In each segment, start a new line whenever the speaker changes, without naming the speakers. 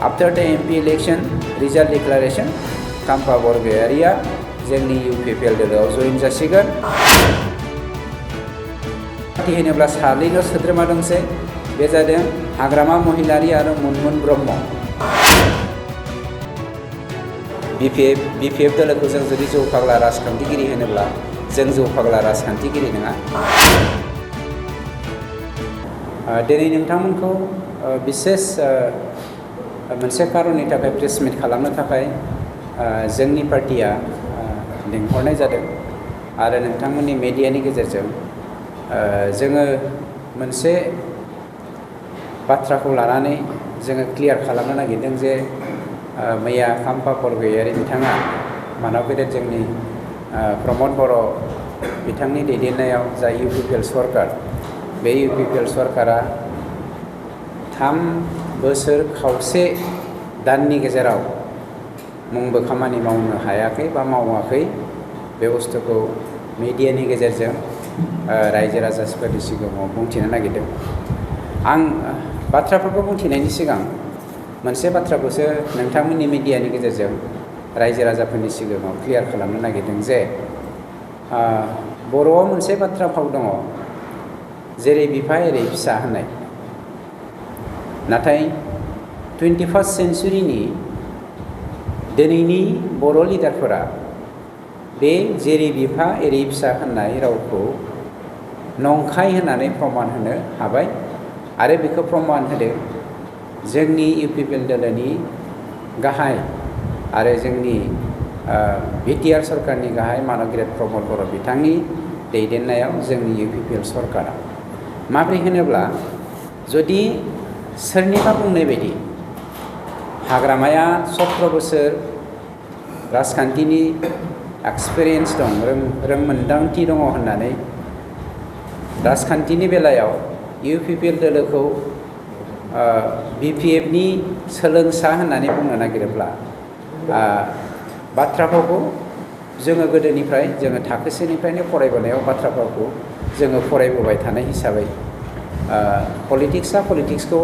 After the MP election result declaration, Kampa Borgयारिया जोंनि UPPL दोलोआव जइन जासिगोन। पार्टी होनोब्ला सानैल' सोद्रोमा दंसै, बे जादों हाग्रामा महिलारि आरो मुनमुन ब्रह्म। BPF दोलोखौ जों जुदि जौ फाग्ला राजखान्थिगिरि होनोब्ला जों जौ फाग्ला राजखान्थिगिरि नङा। दिनै नोंथांमोनखौ बिसेस मोनसे खारननि थाखाय प्रेस मिट खालामनो थाखाय जोंनि पार्टिया लिंहरनाय जादों आरो नोंथांमोननि मिडियानि गेजेरजों जोङो मोनसे बाथ्राखौ लानानै जोङो क्लियार खालामनो नागिरदों जे मैया खाम्फा बरगयारि बिथाङा मानाव गेदेर जोंनि प्रमद बर' बिथांनि दैदेननायाव जा UPPL सरकार, बे UPPL सरकारा 3 बोसोर खावसे दाननि गेजेराव मुंबो खामानि मावनो हायाखै बा मावाखै। बे बुस्थुखौ मिडियानि गेजेरजों रायजो राजाफोरनि सिगाङाव बुंथिनो नागिरदों। आं बाथ्राफोरखौ बुंथिनायनि सिगां मोनसे बाथ्राखौसो नोंथांमोननि मिडियानि गेजेरजों रायजो राजाफोरनि सिगाङाव क्लियार खालामनो नागिरदों जे बर'आव मोनसे बाथ्रा फाव दङ, जेरै बिफा एरै फिसा होननाय। नाथाय 21st सेन्चुरिनि दिनैनि बर' लिडारफोरा बे जेरै बिफा एरै फिसा होननाय रावखौ नंखाय होननानै प्रमान होनो हाबाय आरो बेखौ प्रमान होदों जोंनि UPPL दोलोनि गाहाय आरो जोंनि BTR सरकारनि गाहाय मानगिरि प्रमद बर' बिथांनि दैदेननायाव जोंनि UPPL सरकारा। माब्रै होनोब्ला जुदि सोरनिबा बुंनाय बायदि हाग्रामाया 17 बोसोर राजखान्थिनि एक्सपिरियेन्स दं, रोंमोन्दांथि दङ होननानै राजखान्थिनि बेलायाव UPPL दोलोखौ BPFनि सोलोंसा होननानै बुंनो नागिरोब्ला बाथ्राफोरखौ जोङो गोदोनिफ्राय जोङो थाखोसेनिफ्रायनो फरायबोनायाव बाथ्राफोरखौ जोङो फरायबोबाय थानाय हिसाबै पलिटिक्सखौ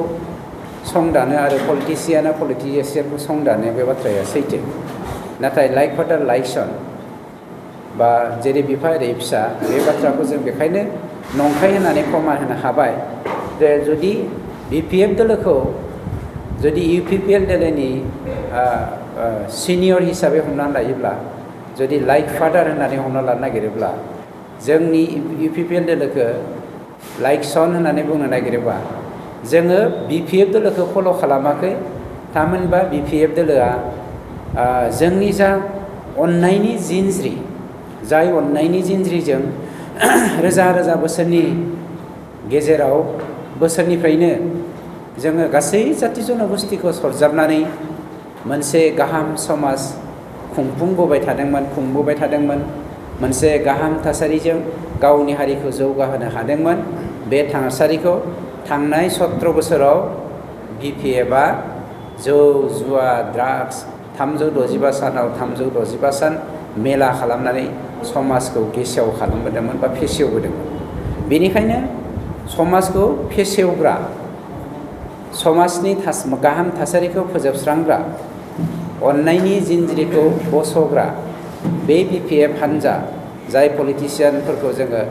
संदानो आरो पलिटिसियाना पलिटिसियानखौ संदानो बे बाथ्राया सैथो। नाथाय लाइक फादार लाइक सन बा जेरै बिफा एरै फिसा, बे बाथ्राखौ जों बेखायनो नंखाय होननानै प्रमान होनो हाबाय जे जुदि BPF दोलोखौ जुदि UPPL दोलोनि सिनियर हिसाबै हमनानै लायोब्ला, जुदि लाइक फादार होननानै हमना लानो नागिरोब्ला, जोंनि UPPL दोलोखौ लाइक सन होननानै बुंनो नागिरोबा जोङो BPF दोलोखौ फल' खालामाखै। थामहिनबा BPF दोलोआ जोंनि जा अननायनि जिनज्रि, जाय अननायनि जिनज्रिजों रोजा रोजा बोसोरनि गेजेराव बोसोरनिफ्रायनो जोङो गासै जाथि जनगोष्ठिखौ सरजाबनानै मोनसे गाहाम समाज खुंबोबाय थादोंमोन, मोनसे गाहाम थासारिजों गावनि हारिखौ जौगाहोनो हादोंमोन। बे थासारिखौ थांनाय 17 बोसोराव BPFआ जौ जुवा ड्राग्स 365 सानाव 365 सान मेला खालामनानै समाजखौ गेसेव खालामबोदोंमोन बा फेसेवबोदोंमोन। बेनिखायनो समाजखौ फेसेवग्रा, समाजनि गाहाम थासारिखौ फोजोबस्रांग्रा, अननायनि जिनज्रिखौ बस'ग्रा बे BPF हान्जा, जाय पलिटिसियानफोरखौ जोङो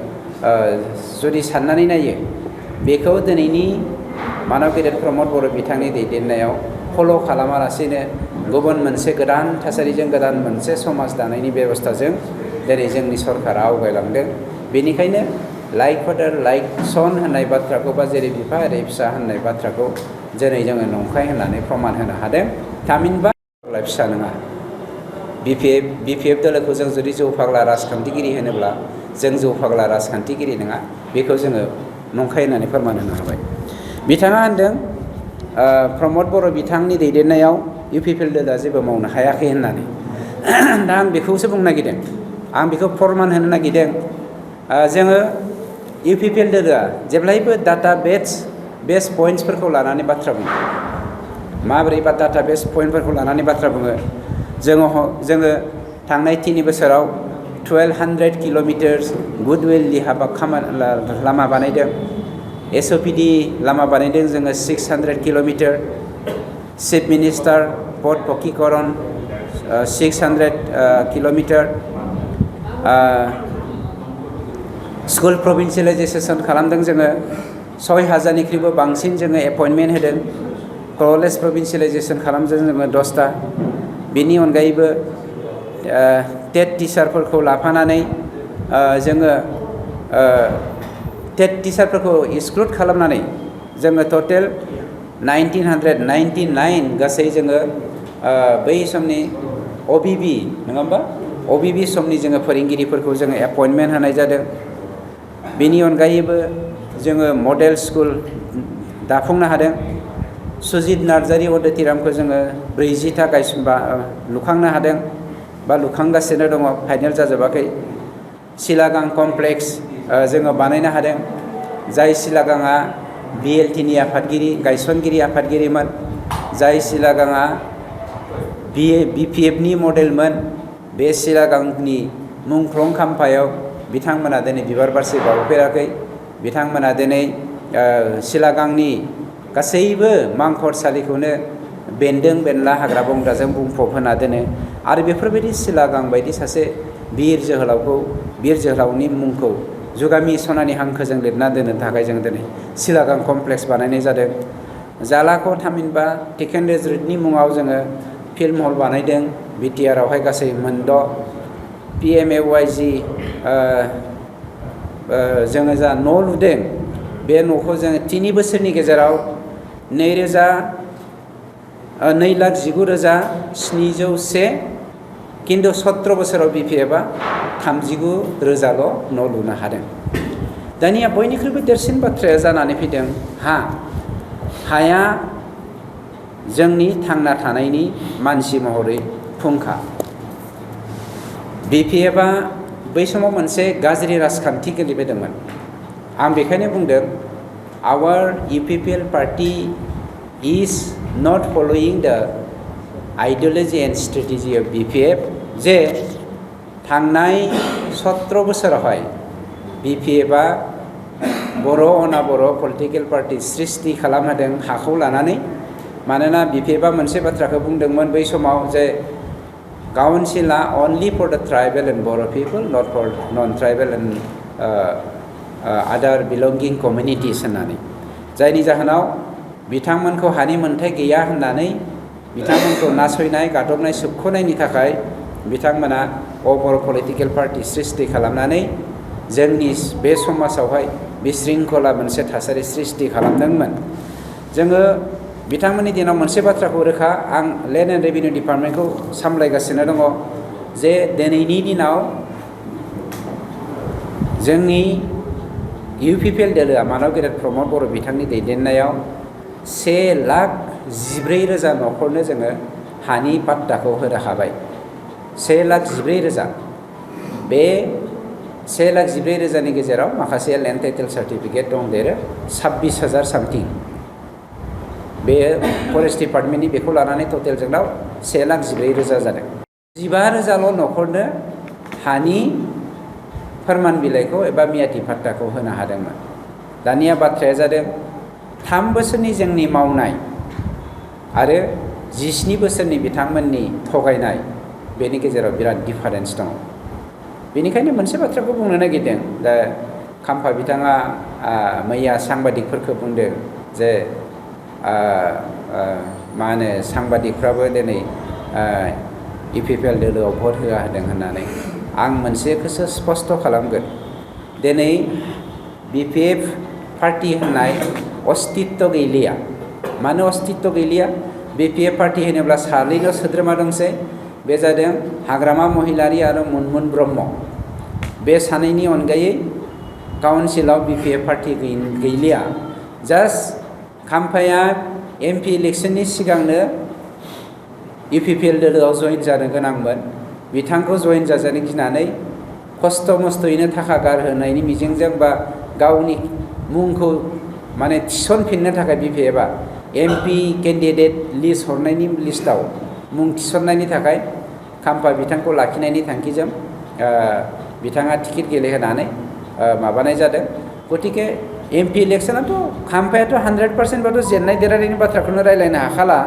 जुदि साननानै नायो, बेखौ दिनैनि मानव गेदेर प्रमद बर' बिथांनि दैदेननायाव फल' खालामालासेनो गुबुन मोनसे गोदान थासारिजों गोदान मोनसे समाज दानायनि बेबस्थाजों दिनै जोंनि सरकारा आवगायलांदों। बेनिखायनो लाइक फादार लाइक सन होननाय बाथ्राखौ बा जेरै बिफा एरै फिसा होननाय बाथ्राखौ दिनै जोङो नंखाय होननानै प्रमान होनो हादों। थामहिनबा फिसा नङा। BPF दोलोखौ जों जुदि जौ फाग्ला राजखान्थिगिरि होनोब्ला जों जौ फाग्ला राजखान्थिगिरि नङा, बेखौ जोङो नंखाय होननानै फोरमान होनो हाबाय। बिथाङा होनदों प्रमद बर' बिथांनि दैदेननायाव UPPL दोलोआ जेबो मावनो हायाखै होननानै। दा आं बेखौसो बुंनो नागिरदों, आं बेखौ फोरमान होनो नागिरदों। जोङो UPPL दोलोआ जेब्लायबो डाटा बेस पइन्ट्सफोरखौ लानानै बाथ्रा बुङो। माबोरै बा डाटा बेस पइन्टफोरखौ लानानै बाथ्रा बुङो? जोङो थांनाय 3 बोसोराव 1200 किल'मिटार्स गुडविलनि लामा बानायदों। SOPD लामा बानायदों जोङो 600 kilometre. Chief Minister Port Pokikoron 600 kilometer school provincialisation खालामदों जोङो 6000निख्रुइबो बांसिन जोङो एपइन्टमेन्ट होदों कलेज प्रभिन्सियेलाइजेसन खालामदों जोङो 10टा बेनि अनगायैबो टेट टिचारफोरखौ लाफानानै जोङो टेट टिचारफोरखौ एक्सक्लुड खालामनानै जोङो टटेल 1999 गासै जोङो बै समनि OBB नङा होमबा OBB समनि जोङो फोरोंगिरिफोरखौ जोङो एपइन्टमेन्ट होनाय जादों बेनि अनगायैबो जोङो मडेल स्कुल दाफुंनो हादों सुजित नार्जारी अदितिरामखौ जोङो 40टा गायसनबा लुखांनो हादों बा लुखांगासिनो दङ फाइनाल जाजोबाखै सिलागां कमप्लेक्स जोङो बानायनो हादों जाय सिलागाङा BLTनि आफादगिरि गायसनगिरि आफादगिरिमोन जाय सिलागाङा BPFनि मडेलमोन बे सिलागांनि मुंख्लं खाम्फायाव बिथांमोना दिनै बिबार बारसे बावफेराखै बिथांमोना दिनै सिलागांनि गासैबो मांखरसालिखौनो बेन्दों बेनला हाग्रा बंग्राजों बुंफबहोना दोनो आरो बेफोरबायदि सिलागां बायदि सासे बिर जोहोलावनि मुंखौ जुगामि सनानि हांखोजों लिरना दोननो थाखाय जों दिनै सिलागां कमप्लेक्स बानायनाय जादों जालाखौ थामहिनबा टिकेन्ड्रेज रुटनि मुङाव जोङो फिल्म हल बानायदों BTR आवहाय गासै 6 PMAYG जोङो जा न' लुदों बे न'खौ जोङो 3 बोसोरनि गेजेराव 2,19,701 किन्तु 17 बोसोराव BPFआ 39,000 न' लुनो हादों दानिया बयनिख्रुइबो देरसिन बाथ्राया जानानै फैदों हाया जोंनि थांना थानायनि मानसि महरै फुंखा BPFआ बै समाव मोनसे गाज्रि राजखान्थि गेलेबोदोंमोन आं बेखायनो बुंदों our UPPL party is not following the ideology and strategy of BPF जे थांनाय 17 बोसोरावहाय BPFआ बर' अनाबर' पलिटिकेल पार्टी सृष्टि खालामहोदों हाखौ लानानै मानोना BPFआ मोनसे बाथ्राखौ बुंदोंमोन बै समाव जे काउन्सिला only for the tribal and Boro people not for non-tribal and other belonging communities होननानै जायनि जाहोनाव बिथांमोनखौ हानि मोन्थाय गैया होननानै बिथांमोनखौ नासयनाय गादबनाय सोबख'नायनि थाखाय बिथांमोना अबर पलिटिकेल पार्टी सृष्टि खालामनानै जोंनि बे समाजावहाय बिशृंखला मोनसे थासारि सृष्टि खालामदोंमोन जोङो बिथांमोननि दिनाव मोनसे बाथ्राखौ रोखा आं लेन्ड एन्ड रेभिनिउ डिपार्टमेन्टखौ सामलायगासिनो दङ जे दिनैनि दिनाव जोंनि UPPL दोलोआ मानव गेदेर प्रमद बर' बिथांनि दैदेननायाव 1,14,000 न'खरनो जोङो हानि पाट्टाखौ होनो हाबाय 1,14,000 बे 1,14,000नि गेजेराव माखासे लेन्ड टाइटेल सार्टिफिकेट दंदेरो 26,000 सामथिं बे फरेस्ट डिपार्टमेन्टनि बेखौ लानानै टटेल जोंनाव 1,14,000 जादों 15,000ल' न'खरनो हानि फोरमान बिलाइखौ एबा मियादि पाट्टाखौ होनो हादोंमोन दानिया बाथ्राया जादों 3 बोसोरनि जोंनि मावनाय आरो 17 बोसोरनि बिथांमोननि थगायनाय बेनि गेजेराव बिराद डिफारेन्स दङ बेनिखायनो मोनसे बाथ्राखौ बुंनो नागिरदों दा खाम्फा बिथाङा मैया सांबादिकफोरखौ बुंदों जे मा होनो सांबादिकफ्राबो दिनै UPPL दोलोआव भट होआ होदों होननानै आं मोनसेखौसो स्पष्ट खालामगोन दिनै BPF पार्टी होननाय अस्तित्व गैलिया मानो अस्तित्व गैलिया BPF पार्टी होनोब्ला सानैल' सोद्रोमा दंसै बे जादों हाग्रामा महिलारि आरो मुनमुन ब्रह्म बे सानैनि अनगायै काउन्सिलाव BPF पार्टी गैलिया जास्ट खाम्फाया MP इलेक्शननि सिगांनो UPPL दोलोआव जइन जानो गोनांमोन बिथांखौ जइन जाजानो गिनानै खस्थ' मस्थ'यैनो थाखा गारहोनायनि मिजिंजों बा गावनि मुंखौ माने थिसनफिननो थाखाय BPFआ MP केन्डिडेट लिस्ट हरनायनि लिस्टआव मुं थिसननायनि थाखाय खाम्फा बिथांखौ लाखिनायनि थांखिजों बिथाङा टिकेट गेलेहोनानै माबानाय जादों गतिके MP इलेक्शनाथ' खाम्फायाथ' 100% बाथ' जेननाय देरहानायनि बाथ्राखौनो रायलायनो हाखाला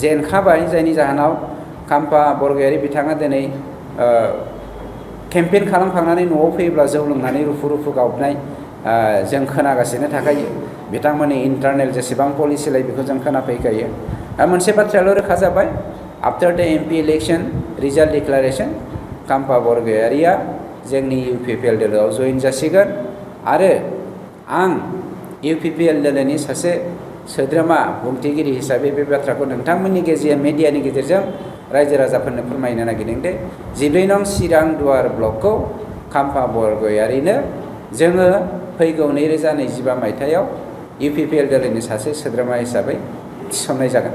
जेनखाबाय, जायनि जाहोनाव खाम्फा बरगयारी बिथाङा दिनै केम्पेइन खालामखांनानै न'आव फैयोब्ला जौ लोंनानै रुफु रुफु गाबनाय जों खोनागासिनो थाखायो। बिथांमोननि इन्टारनेल जेसेबां पलिसिलाय बेखौ जों खोनाफैखायो। मोनसे बाथ्रायाल' रोखा जाबाय, आफ्टार द एमपि इलेक्शन रिजाल्ट डिक्लारेशन खाम्फा बरगयारीया जोंनि UPPL दोलोआव जइन जासिगोन आरो आं UPPL दोलोनि सासे सोद्रोमा बुंथिगिरि हिसाबै बे बाथ्राखौ नोंथांमोननि मेडियानि गेजेरजों रायजो राजाफोरनो फोरमायनो नागिरदों दे 14 नं चिरां दुवार ब्लकखौ खाम्फा बरगयारीनो जोङो फैगौ 2025 मायथाइयाव UPPL दोलोनि सासे सोद्रोमा हिसाबै थिसननाय जागोन।